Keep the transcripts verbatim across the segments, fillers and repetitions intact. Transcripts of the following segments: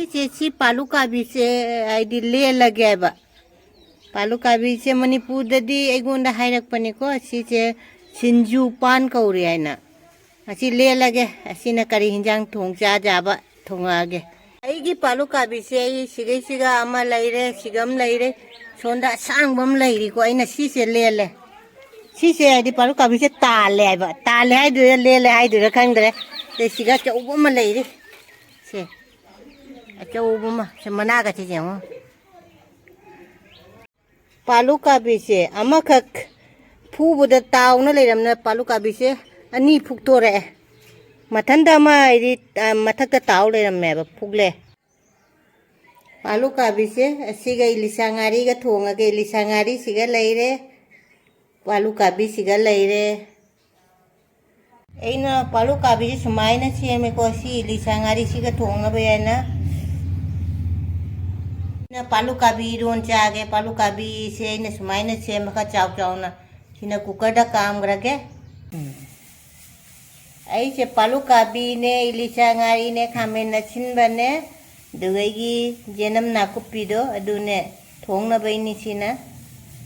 ꯏꯆꯦ, ꯁꯤ ꯄꯥꯂꯨ ꯀꯥꯕꯤꯁꯦ ꯍꯥꯏꯗꯤ ꯂꯦꯜꯂꯒꯦꯕ꯫ ꯄꯥꯂꯨ ꯀꯥꯕꯤꯁꯦ ꯃꯅꯤꯄꯨꯔꯗꯗꯤ ꯑꯩꯉꯣꯟꯗ ꯍꯥꯏꯔꯛꯄꯅꯤꯀꯣ, ꯁꯤꯁꯦ ꯁꯤꯟꯖꯨ ꯄꯥꯟ ꯀꯧꯔꯦ ꯍꯥꯏꯅ꯫ ꯑꯁꯤ ꯂꯦꯜꯂꯒꯦ, ꯑꯁꯤꯅ ꯀꯔꯤ ꯍꯤꯟꯖꯥꯡ ꯊꯣꯡ ꯆꯥ ꯆꯥꯕ ꯊꯣꯡꯉꯛꯑꯒꯦ꯫ ꯑꯩꯒꯤ ꯄꯥꯂꯨ ꯀꯥꯕꯤꯁꯦ ꯑꯩ ꯁꯤꯒꯩꯁꯤꯒ ꯑꯃ ꯂꯩꯔꯦ, ꯁꯤꯒ ꯑꯃ ꯂꯩꯔꯦ, ꯁꯣꯝꯗ ꯑꯁꯥꯡꯕ ꯑꯃ ꯂꯩꯔꯤꯀꯣ, ꯑꯩꯅ ꯁꯤꯁꯦ ꯂꯦꯜꯂꯦ꯫ ꯁꯤꯁꯦ ꯍꯥꯏꯗꯤ ꯄꯥꯂꯨ ꯀꯥꯕꯤꯁꯦ ꯇꯥꯜꯂꯦ ꯍꯥꯏꯕ, ꯇꯥꯜꯂꯦ ꯍꯥꯏꯗꯣꯏꯔꯥ ꯂꯦꯜꯂꯦ ꯍꯥꯏꯗꯣꯏꯔꯥ ꯈꯪꯗ꯭ꯔꯦ꯫ ꯑꯗꯩ ꯁꯤꯒ ꯑꯆꯧꯕ ꯑꯃ ꯂꯩꯔꯤ, ꯁꯦ ꯑꯆꯧꯕ ꯑꯃ, ꯁꯦ ꯃꯅꯥꯒꯁꯦ ꯌꯦꯡꯉꯣ꯫ ꯄꯥꯂꯨ ꯀꯥꯕꯤꯁꯦ ꯑꯃꯈꯛ ꯐꯨꯕꯗ ꯇꯥꯎꯅ ꯂꯩꯔꯝꯅ ꯄꯥꯂꯨ ꯀꯥꯕꯤꯁꯦ ꯑꯅꯤ ꯐꯨꯛꯇꯣꯔꯛꯑꯦ꯫ ꯃꯊꯟꯇ ꯑꯃ ꯍꯥꯏꯗꯤ, ꯑ, ꯃꯊꯛꯇ ꯇꯥꯎ ꯂꯩꯔꯝꯃꯦꯕ, ꯐꯨꯛꯂꯦ꯫ ꯄꯥꯂꯨ ꯀꯥꯕꯤꯁꯦ ꯑꯁꯤꯒ ꯏꯂꯤꯁꯥ ꯉꯥꯔꯤꯒ ꯊꯣꯡꯉꯒꯦ꯫ ꯏꯂꯤꯁꯥ ꯉꯥꯔꯤꯁꯤꯒ ꯂꯩꯔꯦ, ꯄꯥꯂꯨ ꯀꯥꯕꯤꯁꯤꯒ ꯂꯩꯔꯦ꯫ ꯑꯩꯅ ꯄꯥꯂꯨ ꯀꯥꯕꯤꯁꯦ ꯁꯨꯃꯥꯏꯅ ꯁꯦꯝꯃꯦꯀꯣ, ꯁꯤ ꯏꯂꯤꯁꯥ ꯉꯥꯔꯤꯁꯤꯒ ꯊꯣꯡꯅꯕ ꯍꯥꯏꯅ꯫ ꯑꯩꯅ ꯄꯥꯂꯨ ꯀꯥꯕꯤ ꯏꯔꯣꯟ ꯆꯥꯒꯦ꯫ ꯄꯥꯂꯨ ꯀꯥꯕꯤꯁꯦ ꯑꯩꯅ ꯁꯨꯃꯥꯏꯅ ꯁꯦꯝꯃꯒ ꯆꯥꯎ ꯆꯥꯎꯅ ꯁꯤꯅ ꯀꯨꯀꯔꯗ ꯀꯥꯝꯈ꯭ꯔꯒꯦ꯫ ꯑꯩꯁꯦ ꯄꯥꯂꯨ ꯀꯥꯕꯤꯅꯦ, ꯏꯂꯤꯁꯥ ꯉꯥꯔꯤꯅꯦ, ꯈꯥꯃꯦꯟ ꯑꯁꯤꯟꯕꯅꯦ, ꯑꯗꯨꯒ ꯑꯩꯒꯤ ꯌꯦꯅꯝ ꯅꯥꯀꯨꯞꯄꯤꯗꯣ ꯑꯗꯨꯅꯦ ꯊꯣꯡꯅꯕꯩꯅꯤ ꯁꯤꯅ꯫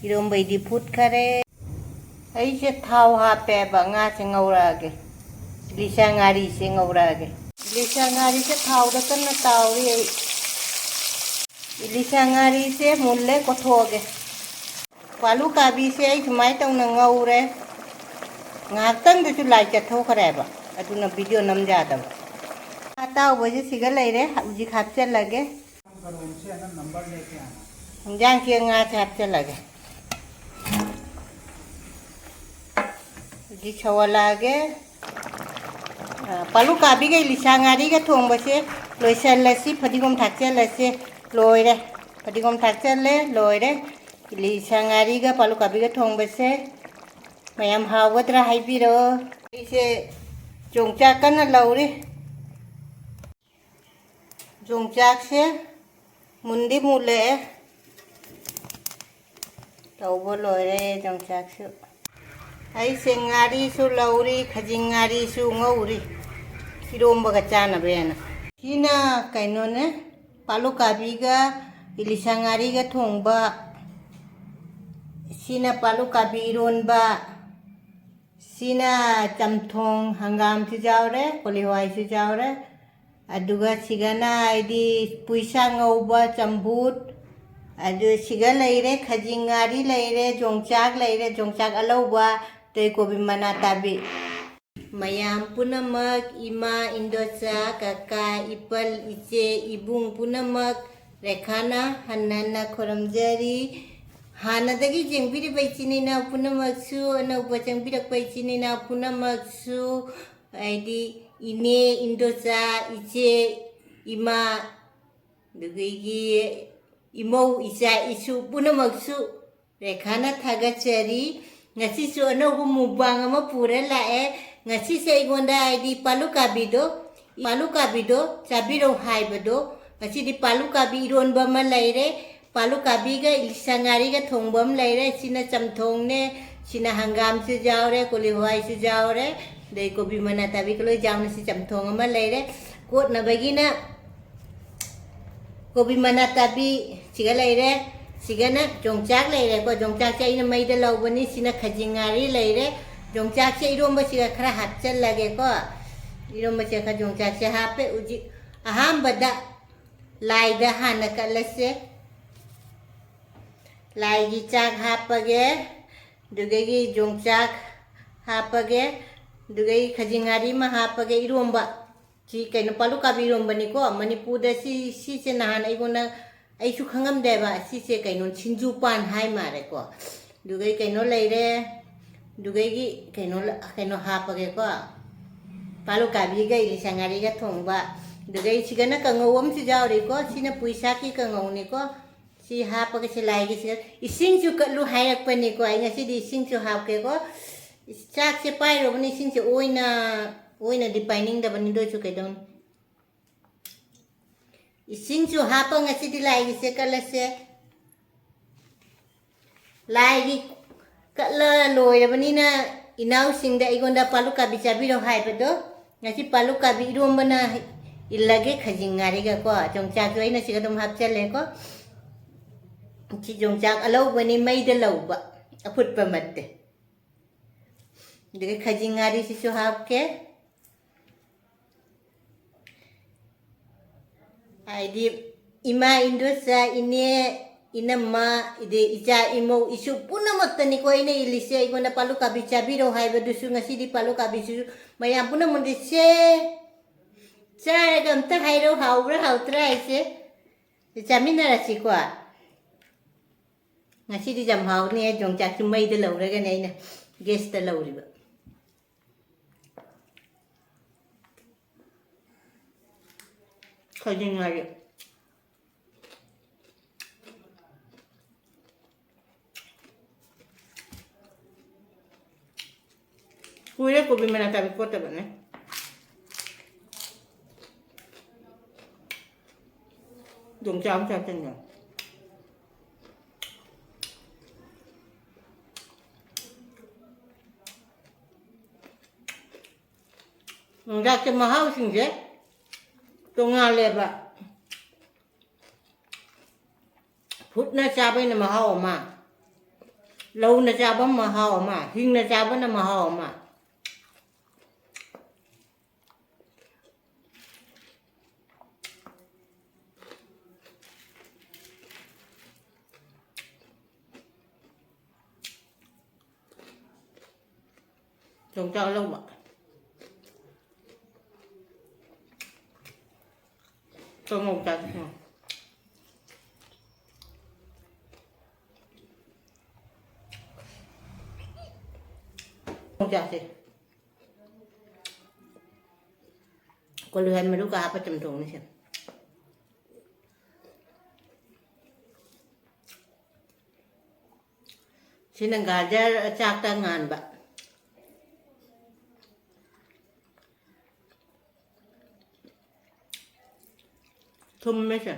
ꯏꯔꯣꯝꯕꯩꯗꯤ ꯐꯨꯠꯈꯔꯦ꯫ ꯑꯩꯁꯦ ꯊꯥꯎ ꯍꯥꯞꯄꯦꯕ, ꯉꯥꯁꯦ ꯉꯧꯔꯛꯑꯒꯦ꯫ ꯏꯂꯤꯁꯥ ꯉꯥꯔꯤꯁꯦ ꯉꯧꯔꯛꯑꯒꯦ꯫ ꯏꯂꯤꯁꯥ ꯉꯥꯔꯤꯁꯦ ꯊꯥꯎꯗ ꯀꯟꯅ ꯇꯥꯎꯔꯤ ꯑꯩ꯫ ꯏꯂꯤꯁꯥ ꯉꯥꯔꯤꯁꯦ ꯃꯨꯜꯂꯦ, ꯀꯣꯠꯊꯣꯛꯑꯒꯦ꯫ ꯄꯥꯂꯨ ꯀꯥꯕꯤꯁꯦ ꯑꯩ ꯁꯨꯃꯥꯏꯅ ꯇꯧꯅ ꯉꯧꯔꯦ꯫ ꯉꯥꯏꯍꯥꯛꯇꯪꯗꯁꯨ ꯂꯥꯏ ꯆꯠꯊꯣꯛꯈ꯭ꯔꯦꯕ, ꯑꯗꯨꯅ ꯚꯤꯗꯤꯑꯣ ꯅꯝ ꯌꯥꯗꯕ꯫ ꯑꯇꯥꯎꯕꯁꯦ ꯁꯤꯒ ꯂꯩꯔꯦ, ꯍꯧꯖꯤꯛ ꯍꯥꯞꯆꯤꯜꯂꯒꯦ꯫ ꯏꯟꯖꯥꯡꯁꯦ ꯉꯥꯁꯦ ꯍꯥꯞꯆꯤꯜꯂꯒꯦ꯫ ꯍꯧꯖꯤꯛ ꯁꯧꯍꯜꯂꯛꯑꯒꯦ꯫ ꯑ, ꯄꯥꯂꯨ ꯀꯥꯕꯤꯒ ꯏꯂꯤꯁꯥ ꯉꯥꯔꯤꯒ ꯊꯣꯡꯕꯁꯦ ꯂꯣꯏꯁꯜꯂꯁꯤ, ꯐꯗꯤꯒꯣꯝ ꯊꯥꯛꯆꯜꯂꯁꯤ꯫ ꯂꯣꯏꯔꯦ꯫ ꯐꯗꯤꯒꯣꯝ ꯊꯥꯛꯆꯜꯂꯦ, ꯂꯣꯏꯔꯦ꯫ ꯏꯂꯤꯁꯥ ꯉꯥꯔꯤꯒ ꯄꯥꯂꯨ ꯀꯥꯕꯤꯒ ꯊꯣꯡꯕꯁꯦ꯫ ꯃꯌꯥꯝ ꯍꯥꯎꯒꯗ꯭ꯔꯥ ꯍꯥꯏꯕꯤꯔꯛꯑꯣ꯫ ꯑꯩꯁꯦ ꯌꯣꯡꯆꯥꯛ ꯀꯟꯅ ꯂꯧꯔꯤ꯫ ꯌꯣꯡꯆꯥꯛꯁꯦ ꯃꯨꯟꯗꯤ ꯃꯨꯜꯂꯛꯑꯦ꯫ ꯇꯧꯕ ꯂꯣꯏꯔꯦ ꯌꯣꯡꯆꯥꯛꯁꯨ꯫ ꯑꯩꯁꯦ ꯉꯥꯔꯤꯁꯨ ꯂꯧꯔꯤ, ꯈꯖꯤꯡ ꯉꯥꯔꯤꯁꯨ ꯉꯧꯔꯤ, ꯏꯔꯣꯝꯕꯒ ꯆꯥꯅꯕ ꯍꯥꯏꯅ꯫ ꯁꯤꯅ ꯀꯩꯅꯣꯅꯦ, ꯄꯥꯂꯨꯀꯥꯕꯤꯒ ꯏꯂꯤꯁꯥ ꯉꯥꯔꯤꯒ ꯊꯣꯡꯕ, ꯁꯤꯅ ꯄꯥꯂꯨꯀꯥꯕꯤ ꯏꯔꯣꯟꯕ, ꯁꯤꯅ ꯆꯝꯊꯣꯡ, ꯍꯪꯒꯥꯝꯁꯨ ꯌꯥꯎꯔꯦ, ꯀꯣꯂꯤ ꯍꯋꯥꯏꯁꯨ ꯌꯥꯎꯔꯦ, ꯑꯗꯨꯒ ꯁꯤꯒꯅ ꯍꯥꯏꯗꯤ ꯄꯨꯏꯁꯥꯛ ꯉꯧꯕ, ꯆꯝꯐꯨꯠ, ꯑꯗꯨ ꯁꯤꯒ ꯂꯩꯔꯦ, ꯈꯖꯤꯡ ꯉꯥꯔꯤ ꯂꯩꯔꯦ, ꯌꯣꯡꯆꯥꯛ ꯂꯩꯔꯦ, ꯌꯣꯡꯆꯥꯛ ꯑꯂꯧꯕ, ꯑꯗꯩ ꯀꯣꯕꯤ ꯃꯅꯥ ꯇꯥꯕꯤ꯫ ꯃꯌꯥꯝ ꯄꯨꯝꯅꯃꯛ, ꯏꯃꯥ, ꯏꯟꯗꯣꯆꯥ, ꯀꯀꯥ, ꯏꯄꯜ, ꯏꯆꯦ, ꯏꯕꯨꯡ ꯄꯨꯝꯅꯃꯛ ꯔꯦꯈꯥꯅ ꯍꯟꯅ ꯍꯟꯅ ꯈꯨꯔꯨꯝꯖꯔꯤ꯫ ꯍꯥꯟꯅꯗꯒꯤ ꯌꯦꯡꯕꯤꯔꯤꯕ ꯏꯆꯤꯟ ꯏꯅꯥꯎ ꯄꯨꯝꯅꯃꯛꯁꯨ, ꯑꯅꯧꯕ ꯆꯪꯕꯤꯔꯛꯄ ꯏꯆꯤꯟ ꯏꯅꯥꯎ ꯄꯨꯝꯅꯃꯛꯁꯨ, ꯍꯥꯏꯗꯤ ꯏꯅꯦ, ꯏꯟꯗꯣꯆꯥ, ꯏꯆꯦ, ꯏꯃꯥ, ꯑꯗꯨꯗꯒꯤ ꯏꯃꯧ, ꯏꯆꯥ, ꯏꯁꯨ ꯄꯨꯝꯅꯃꯛꯁꯨ ꯔꯦꯈꯥꯅ ꯊꯥꯒꯠꯆꯔꯤ꯫ ꯉꯁꯤꯁꯨ ꯑꯅꯧꯕ ꯃꯨꯛꯕꯥꯡ ꯑꯃ ꯄꯨꯔ ꯂꯥꯛꯑꯦ꯫ ꯉꯁꯤꯁꯦ ꯑꯩꯉꯣꯟꯗ ꯍꯥꯏꯗꯤ ꯄꯥꯂꯨꯀꯥꯕꯤꯗꯣ, ꯄꯥꯂꯨꯀꯥꯕꯤꯗꯣ ꯆꯥꯕꯤꯔꯧ ꯍꯥꯏꯕꯗꯣ, ꯉꯁꯤꯗꯤ ꯄꯥꯂꯨꯀꯥꯕꯤ ꯏꯔꯣꯟꯕ ꯑꯃ ꯂꯩꯔꯦ, ꯄꯥꯂꯨꯀꯥꯕꯤꯒ ꯏꯂꯤꯁꯥ ꯉꯥꯔꯤꯒ ꯊꯣꯡꯕ ꯑꯃ ꯂꯩꯔꯦ꯫ ꯁꯤꯅ ꯆꯝꯊꯣꯡꯅꯦ, ꯁꯤꯅ ꯍꯪꯒꯥꯝꯁꯨ ꯌꯥꯎꯔꯦ, ꯀꯣꯂꯤ ꯍꯋꯥꯏꯁꯨ ꯌꯥꯎꯔꯦ, ꯑꯗꯩ ꯀꯣꯕꯤ ꯃꯅꯥ ꯇꯥꯕꯤꯒ ꯂꯣꯏ ꯌꯥꯎꯅ ꯁꯤ ꯆꯝꯊꯣꯡ ꯑꯃ ꯂꯩꯔꯦ꯫ ꯀꯣꯠꯅꯕꯒꯤꯅ ꯀꯣꯕꯤ ꯃꯅꯥ ꯇꯥꯕꯤ ꯁꯤꯒ ꯂꯩꯔꯦ, ꯁꯤꯒꯅ ꯌꯣꯡꯆꯥꯛ ꯂꯩꯔꯦꯀꯣ꯫ ꯌꯣꯡꯆꯥꯛꯁꯦ ꯑꯩꯅ ꯃꯩꯗ ꯂꯧꯕꯅꯤ꯫ ꯁꯤꯅ ꯈꯖꯤꯡ ꯉꯥꯔꯤ ꯂꯩꯔꯦ꯫ ꯌꯣꯡꯆꯥꯛꯁꯦ ꯏꯔꯣꯝꯕꯁꯤꯒ ꯈꯔ ꯍꯥꯞꯆꯜꯂꯒꯦꯀꯣ꯫ ꯏꯔꯣꯝꯕꯁꯤꯒ ꯈꯔ ꯌꯣꯡꯆꯥꯛꯁꯦ ꯍꯥꯞꯄꯦ꯫ ꯍꯧꯖꯤꯛ ꯑꯍꯥꯟꯕꯗ ꯂꯥꯏꯗ ꯍꯥꯟꯅ ꯀꯠꯂꯁꯦ꯫ ꯂꯥꯏꯒꯤ ꯆꯥꯛ ꯍꯥꯞꯄꯒꯦ, ꯑꯗꯨꯗꯒꯤ ꯌꯣꯡꯆꯥꯛ ꯍꯥꯞꯄꯒꯦ, ꯑꯗꯨꯗꯒꯤ ꯈꯖꯤꯡ ꯉꯥꯔꯤ ꯑꯃ ꯍꯥꯞꯄꯒꯦ꯫ ꯏꯔꯣꯝꯕ ꯁꯤ ꯀꯩꯅꯣ, ꯄꯥꯂꯨꯀꯥꯕꯤ ꯏꯔꯣꯝꯕꯅꯤꯀꯣ꯫ ꯃꯅꯤꯄꯨꯔꯗ ꯁꯤ, ꯁꯤꯁꯦ ꯅꯍꯥꯟ ꯑꯩꯉꯣꯟꯗ, ꯑꯩꯁꯨ ꯈꯪꯉꯝꯗꯦꯕ꯫ ꯁꯤꯁꯦ ꯀꯩꯅꯣ, ꯁꯤꯡꯖꯨ ꯄꯥꯟ ꯍꯥꯏ ꯃꯥꯜꯂꯦꯀꯣ꯫ ꯑꯗꯨꯒꯩ ꯀꯩꯅꯣ ꯂꯩꯔꯦ꯫ ꯑꯗꯨꯒꯩꯒꯤ ꯀꯩꯅꯣ, ꯀꯩꯅꯣ ꯍꯥꯞꯄꯒꯦꯀꯣ꯫ ꯄꯥꯂꯨꯀꯥꯕꯤꯒ ꯏꯂꯤꯁꯥ ꯉꯥꯔꯤꯒ ꯊꯣꯡꯕ꯫ ꯑꯗꯨꯒꯩ ꯁꯤꯒꯅ ꯀꯥꯡꯉꯧ ꯑꯃꯁꯨ ꯌꯥꯎꯔꯤꯀꯣ꯫ ꯁꯤꯅ ꯄꯨꯏꯁꯥꯛꯀꯤ ꯀꯥꯡꯉꯧꯅꯤꯀꯣ꯫ ꯁꯤ ꯍꯥꯞꯄꯒ ꯁꯤ ꯂꯥꯏꯒꯤꯁꯤꯗ ꯏꯁꯤꯡꯁꯨ ꯀꯠꯂꯨ ꯍꯥꯏꯔꯛꯄꯅꯤꯀꯣ꯫ ꯑꯩ ꯉꯁꯤꯗꯤ ꯏꯁꯤꯡꯁꯨ ꯍꯥꯞꯀꯦꯀꯣ꯫ ꯆꯥꯛꯁꯦ ꯄꯥꯏꯔꯨꯕꯅꯤ, ꯏꯁꯤꯡꯁꯦ ꯑꯣꯏꯅ, ꯑꯣꯏꯅꯗꯤ ꯄꯥꯏꯅꯤꯡꯗꯕꯅꯤ, ꯑꯗꯨ ꯑꯣꯏꯁꯨ ꯀꯩꯗꯧꯅꯤ꯫ ꯏꯁꯤꯡꯁꯨ ꯍꯥꯞꯄ ꯉꯁꯤꯗꯤ ꯂꯥꯏꯒꯤꯁꯦ ꯀꯠꯂꯁꯦ꯫ ꯂꯥꯏꯒꯤ ꯀꯠꯂ ꯂꯣꯏꯔꯕꯅꯤꯅ ꯏꯅꯥꯎꯁꯤꯡꯗ ꯑꯩꯉꯣꯟꯗ ꯄꯥꯂꯨꯀꯥꯕꯤ ꯆꯥꯕꯤꯔꯣ ꯍꯥꯏꯕꯗꯣ, ꯉꯁꯤ ꯄꯥꯂꯨꯀꯥꯕꯤ ꯏꯔꯣꯝꯕꯅ ꯏꯜꯂꯒꯦ ꯈꯖꯤꯡ ꯉꯥꯔꯤꯒꯀꯣ꯫ ꯌꯣꯡꯆꯥꯛꯁꯨ ꯑꯩꯅ ꯁꯤꯒ ꯑꯗꯨꯝ ꯍꯥꯞꯆꯜꯂꯦꯀꯣ꯫ ꯁꯤ ꯌꯣꯡꯆꯥꯛ ꯑꯂꯧꯕꯅꯤ, ꯃꯩꯗ ꯂꯧꯕ, ꯑꯐꯨꯠꯄ ꯅꯠꯇꯦ꯫ ꯑꯗꯨꯒ ꯈꯖꯤꯡ ꯉꯥꯔꯤꯁꯤꯁꯨ ꯍꯥꯞꯀꯦ꯫ ꯍꯥꯏꯗꯤ ꯏꯃꯥ, ꯏꯟꯗꯣꯆꯥ, ꯏꯅꯦ, ꯏꯅꯝꯃ, ꯏꯗꯤ ꯏꯆꯥ, ꯏꯃꯧ, ꯏꯁꯨ ꯄꯨꯝꯅꯃꯛꯇꯅꯤꯀꯣ ꯑꯩꯅ ꯏꯜꯂꯤꯁꯦ꯫ ꯑꯩꯉꯣꯟꯗ ꯄꯥꯂꯨ ꯀꯥꯕꯤ ꯆꯥꯕꯤꯔꯣ ꯍꯥꯏꯕꯗꯨꯁꯨ ꯉꯁꯤꯗꯤ ꯄꯥꯂꯨ ꯀꯥꯕꯤꯁꯨ ꯃꯌꯥꯝ ꯄꯨꯝꯅꯃꯛꯇ ꯁꯦ ꯆꯥꯔꯒ ꯑꯝꯇ ꯍꯥꯏꯔꯣ, ꯍꯥꯎꯕ꯭ꯔꯥ ꯍꯥꯎꯇ꯭ꯔꯥ ꯍꯥꯏꯁꯦ꯫ ꯆꯥꯃꯤꯟꯅꯔꯁꯤꯀꯣ꯫ ꯉꯁꯤꯗꯤ ꯌꯥꯝ ꯍꯥꯎꯅꯤ꯫ ꯌꯣꯡꯆꯥꯛꯁꯨ ꯃꯩꯗ ꯂꯧꯔꯒꯅꯦ ꯑꯩꯅ ꯒꯦꯁꯇ ꯂꯧꯔꯤꯕ꯫ ꯈꯖꯤꯡ ꯉꯥꯔꯤ꯫ ꯀꯨꯏꯔꯦ ꯀꯣꯕꯤ ꯃꯅꯥ ꯆꯥꯕ ꯀꯣꯠꯇꯕꯅꯦ꯫ ꯌꯣꯡꯆꯥꯛ ꯑꯃ ꯆꯥꯁꯤꯟꯒꯦ꯫ ꯌꯣꯡꯆꯥꯛꯁꯦ ꯃꯍꯥꯎꯁꯤꯡꯁꯦ ꯇꯣꯉꯥꯜꯂꯦꯕ꯫ ꯐꯨꯠꯅ ꯆꯥꯕꯅ ꯃꯍꯥꯎ ꯑꯃ, ꯂꯧꯅ ꯆꯥꯕ ꯃꯍꯥꯎ ꯑꯃ, ꯍꯤꯡꯅ ꯆꯥꯕꯅ ꯃꯍꯥꯎ ꯑꯃ꯫ ꯌꯣꯡꯆꯥꯛ ꯑꯂꯧꯕ꯫ ꯀꯥꯡꯉꯧ ꯆꯥꯁꯤ꯫ ꯀꯥꯡꯉꯧ ꯆꯥꯁꯤ꯫ ꯀꯣꯂꯨꯍꯟ ꯃꯔꯨꯒ ꯍꯥꯞꯄ ꯆꯝꯊꯣꯡꯅꯤ ꯁꯦ꯫ ꯁꯤꯅ ꯒꯥꯖꯔ ꯆꯥꯛꯇ ꯉꯥꯟꯕ꯫ ꯊꯨꯝꯃꯦ ꯁꯦ꯫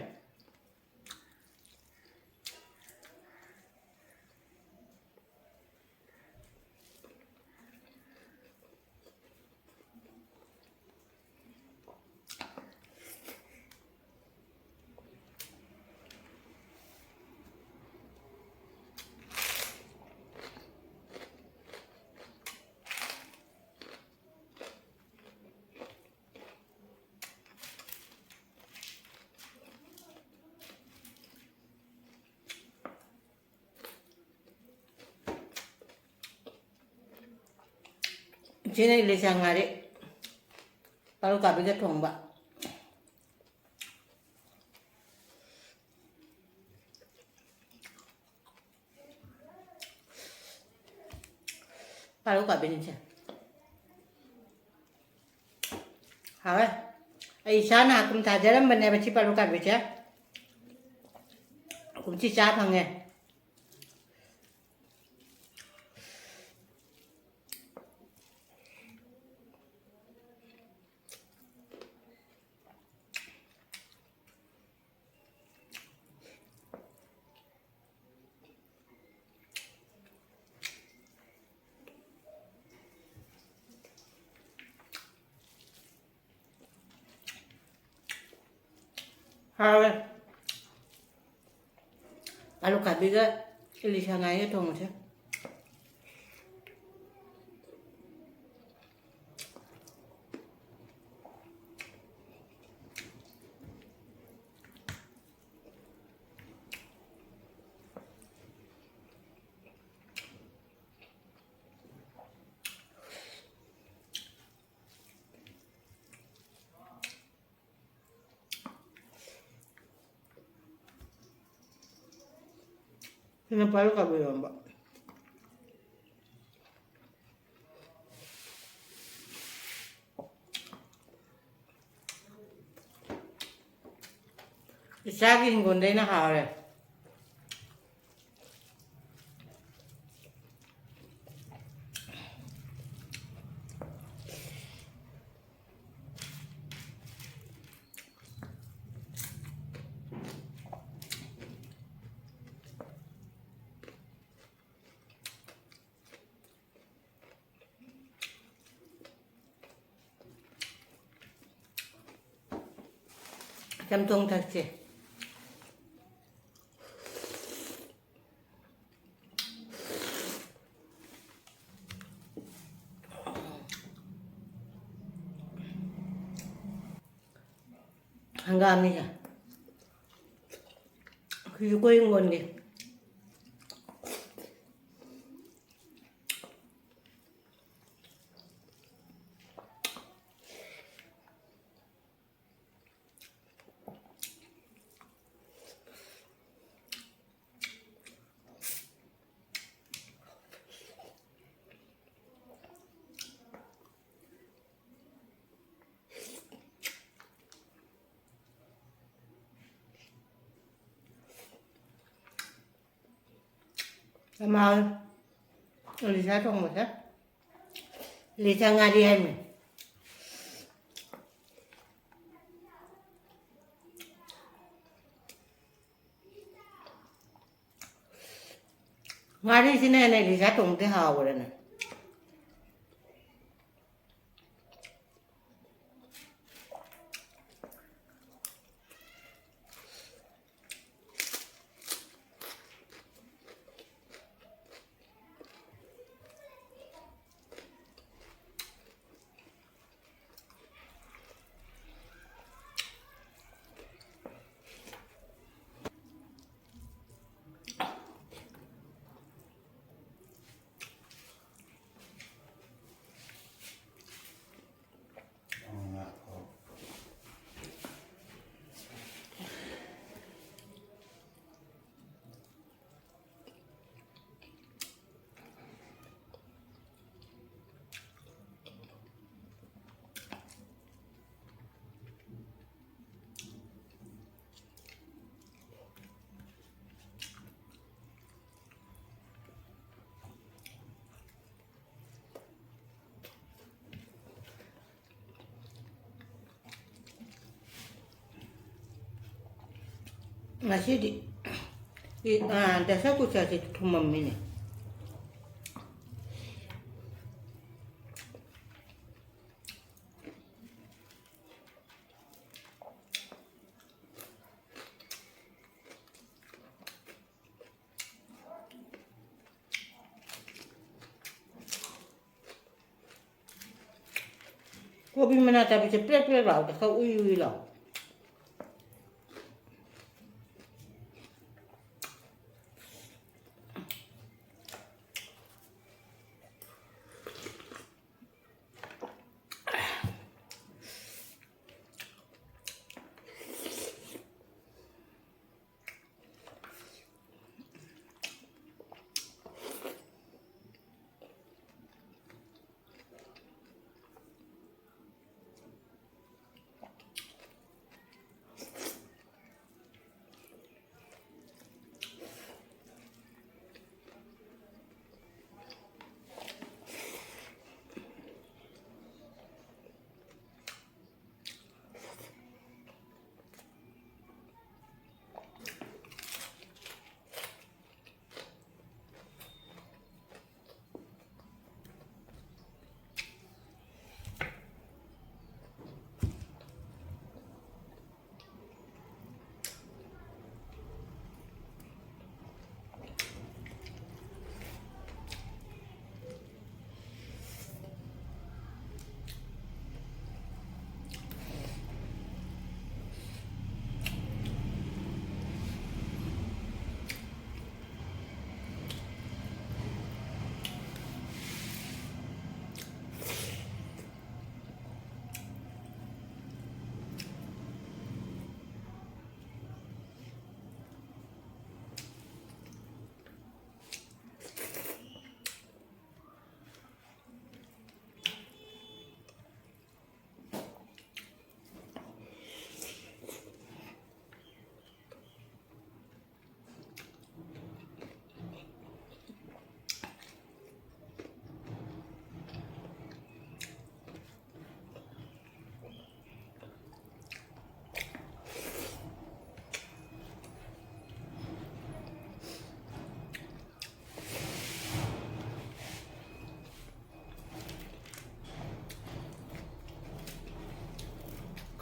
ꯁꯤꯅ ꯏꯂꯤꯁꯥ ꯉꯥꯔꯤ, ꯄꯥꯂꯨ ꯀꯥꯕꯤꯒ ꯊꯣꯡꯕ꯫ ꯄꯥꯂꯨ ꯀꯥꯕꯤꯅꯤꯁꯦ꯫ ꯍꯥꯎꯋꯦ꯫ ꯑꯩ ꯏꯁꯥꯅ ꯍꯥꯀꯨꯝ ꯊꯥꯖꯔꯝꯕꯅꯦꯕ ꯁꯤ ꯄꯥꯂꯨ ꯀꯥꯕꯤꯁꯦ꯫ ꯀꯨꯝꯁꯤ ꯆꯥ ꯐꯪꯉꯦ꯫ ꯍꯥꯎꯋꯦ꯫ ꯑꯥꯂꯨ ꯈꯥꯕꯤꯒ ꯏꯂꯤꯁꯥ ꯉꯥꯔꯤꯒ ꯊꯣꯡꯕꯁꯦ꯫ ꯁꯤꯅ ꯄꯥꯂꯨ ꯀꯥꯕꯤ ꯏꯔꯣꯝꯕ꯫ ꯏꯆꯥꯒꯤ ꯍꯤꯡꯒꯣꯜꯗꯩꯅ ꯍꯥꯎꯔꯦ꯫ ꯆꯝꯊꯣꯡ ꯊꯛꯁꯦ꯫ ꯍꯪꯒꯥꯝꯅꯤꯁꯦ꯫ ꯁꯤꯁꯨ ꯑꯩꯈꯣꯏ ꯍꯤꯡꯒꯣꯜꯒꯤ꯫ ꯀꯃꯥꯜ꯫ ꯂꯤꯆꯥ ꯊꯣꯡꯕꯁꯦ꯫ ꯂꯤꯆꯥ ꯉꯥꯔꯤ ꯍꯥꯏꯃꯤ꯫ ꯉꯥꯔꯤꯁꯤꯅ ꯍꯦꯟꯅ ꯂꯤꯆꯥ ꯊꯣꯡꯕꯗꯤ ꯍꯥꯎꯈ꯭ꯔꯦꯅꯦ꯫ ꯉꯁꯤꯗꯤ ꯏ-, ꯑꯥ, ꯗꯁꯀꯨꯁꯁꯤ ꯊꯨꯝꯃꯝꯃꯤꯅꯦ꯫ ꯀꯣꯕꯤ ꯃꯅꯥ ꯆꯥꯕꯤꯁꯦ ꯄ꯭ꯔꯦꯛ ꯄ꯭ꯔꯦꯛ ꯂꯥꯎꯗꯦ, ꯈꯔ ꯎꯏ ꯎꯏ ꯂꯥꯎ꯫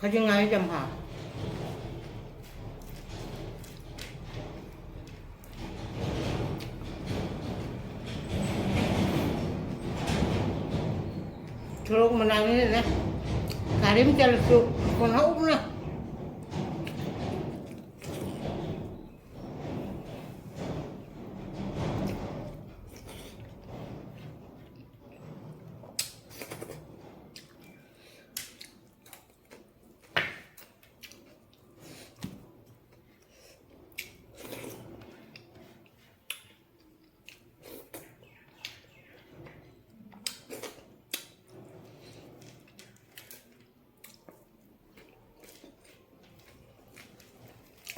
ꯈꯥꯖꯤꯡ ꯉꯥꯔꯤ ꯆꯝꯐꯥ꯫ ꯊꯨꯔꯣꯛ ꯃꯅꯥꯅꯤꯅꯅꯦ, ꯀꯥꯔꯤꯝ ꯆꯠꯂꯁꯨ ꯀꯣꯟꯍꯧꯕꯅ꯫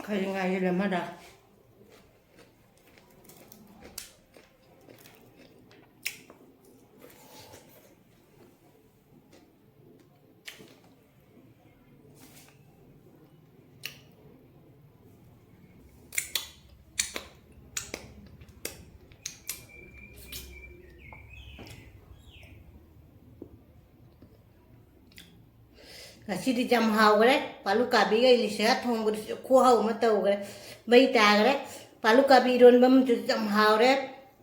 ꯈꯥꯖꯤꯡ ꯉꯥꯔꯤ ꯂꯩꯔꯝꯃꯗ꯭ꯔꯥ? ꯉꯁꯤꯗꯤ ꯌꯥꯝ ꯍꯥꯎꯈ꯭ꯔꯦ꯫ ꯄꯥꯂꯨ ꯀꯥꯕꯤꯒ ꯏꯂꯤꯁꯥꯒ ꯊꯣꯡꯕꯗꯨꯁꯨ ꯈꯨꯍꯥꯎ ꯑꯃ ꯇꯧꯈ꯭ꯔꯦ꯫ ꯃꯩ ꯇꯥꯈ꯭ꯔꯦ꯫ ꯄꯥꯂꯨ ꯀꯥꯕꯤ ꯏꯔꯣꯟꯕ ꯑꯃꯁꯨ ꯌꯥꯝ ꯍꯥꯎꯔꯦ꯫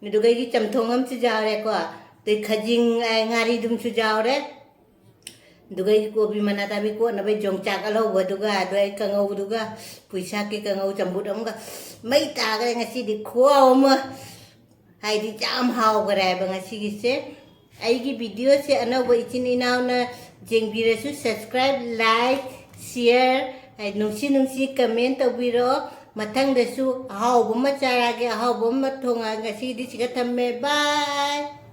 ꯑꯗꯨꯒ ꯑꯩꯒꯤ ꯆꯝꯊꯣꯡ ꯑꯃꯁꯨ ꯌꯥꯎꯔꯦꯀꯣ꯫ ꯑꯗꯩ ꯈꯥꯖꯤꯡ, ꯑ, ꯉꯥꯔꯤꯗꯨꯝꯁꯨ ꯌꯥꯎꯔꯦ꯫ ꯑꯗꯨꯒ ꯑꯩꯒꯤ ꯀꯣꯕꯤ ꯃꯅꯥ ꯀꯥꯕꯤ ꯀꯣꯠꯅꯕ ꯌꯣꯡꯆꯥꯛ ꯑꯂꯧꯕꯗꯨꯒ, ꯑꯗꯨ ꯑꯩ ꯀꯥꯡꯉꯧꯗꯨꯒ, ꯄꯨꯏꯁꯥꯛꯀꯤ ꯀꯥꯡꯉꯧ ꯆꯝꯐꯨꯠ ꯑꯃꯒ꯫ ꯃꯩ ꯇꯥꯈ꯭ꯔꯦ ꯉꯁꯤꯗꯤ ꯈꯨꯍꯥꯎ ꯑꯃ꯫ ꯍꯥꯏꯗꯤ ꯌꯥꯝ ꯍꯥꯎꯈ꯭ꯔꯦ ꯍꯥꯏꯕ ꯉꯁꯤꯒꯤꯁꯦ꯫ ꯑꯩꯒꯤ videoꯁꯦ ꯑꯅꯧꯕ ꯏꯆꯤꯟ ꯏꯅꯥꯎꯅ ꯌꯦꯡꯕꯤꯔꯁꯨ subscribe, like, share, ꯍꯥꯏ, ꯅꯨꯡꯁꯤ ꯅꯨꯡꯁꯤ comment ꯇꯧꯕꯤꯔꯣ꯫ ꯃꯊꯪꯗꯁꯨ ꯑꯍꯥꯎꯕ ꯑꯃ ꯆꯥꯔꯛꯑꯒꯦ, ꯑꯍꯥꯎꯕ ꯑꯃ ꯊꯣꯡꯉꯛꯑꯒꯦ꯫ ꯉꯁꯤꯒꯤꯗꯤ ꯁꯤꯒ ꯊꯝꯃꯦ꯫ Bye꯫